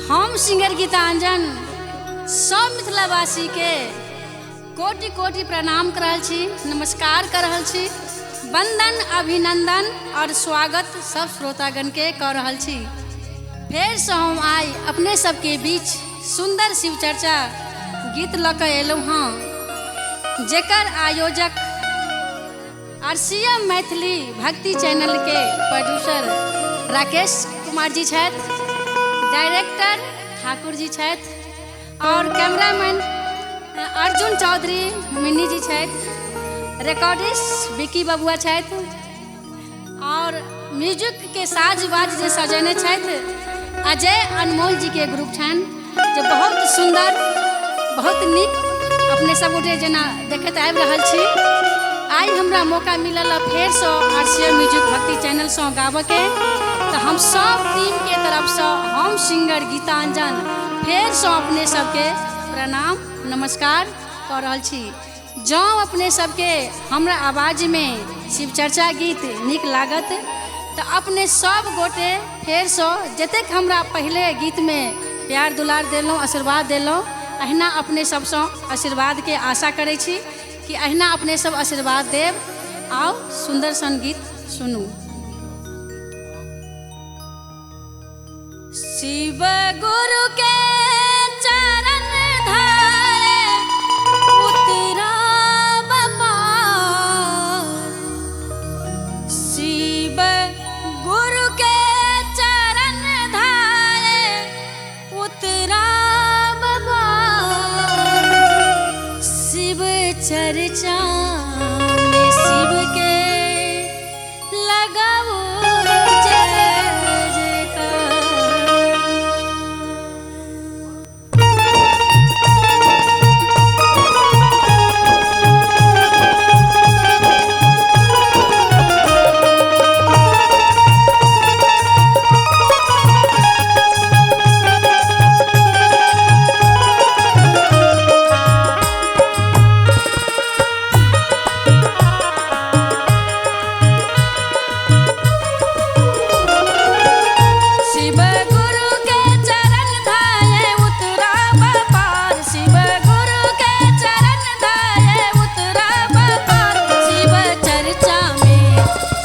हम सिंगर गीतांजन सब मिथिलावासी के कोटि कोटि प्रणाम कर रहल छी, नमस्कार कर रहल छी, वंदन अभिनंदन और स्वागत सब श्रोतागण के कर रहल छी। फेर से हम आइ अपने सबके बीच सुंदर शिव चर्चा गीत लऽ के एलहुँ हँ, जेकर आयोजक आरसीएम मैथिली भक्ति चैनल के प्रोड्यूसर राकेश कुमार जी छथि, डायरेक्टर ठाकुर जी छथि और कैमरामैन अर्जुन चौधरी मिन्नी जी छथि, रिकॉर्डिस्ट विकी बबुआ छथि और म्यूजिक के साज बाज जे सजेने छथि अजय अनमोल जी के ग्रुप छनि, जे बहुत सुंदर बहुत नीक अपने सब गोटे जेना देखैत आबि रहल छी। आइ हमरा मौका मिलल फेरसँ आरसीएम म्यूजिक भक्ति चैनलसँ गाबऽके, तऽ हम सब टीम के तरफसँ हम सिंगर गीतांजन फेरसँ अपने सबके प्रणाम नमस्कार कऽ रहल छी। जँ अपने सबके हमरा आवाजमे शिव चर्चा गीत नीक लागत तऽ अपने सब गोटे फेरसँ जतेक हमरा पहिले गीतमे प्यार दुलार देलहुँ, आशीर्वाद देलहुँ, अहिना अपने सबसँ आशीर्वादके आशा करै छी कि अहिना अपने सब आशीर्वाद देब। आउ सुंदर सन गीत सुनू। शिव गुरु के चरण धारे उतरब पार, शिव गुरु के चरण धारे उतरब पार, शिव चर्चा में शिव के लगाओ जय जयकार। शिव गुरु के चरण धाये उतरब पार, शिव गुरु के चरण धाये उतरब पार, शिव चर्चा में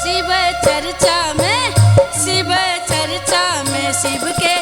शिव चर्चा में शिव चर्चा में शिव के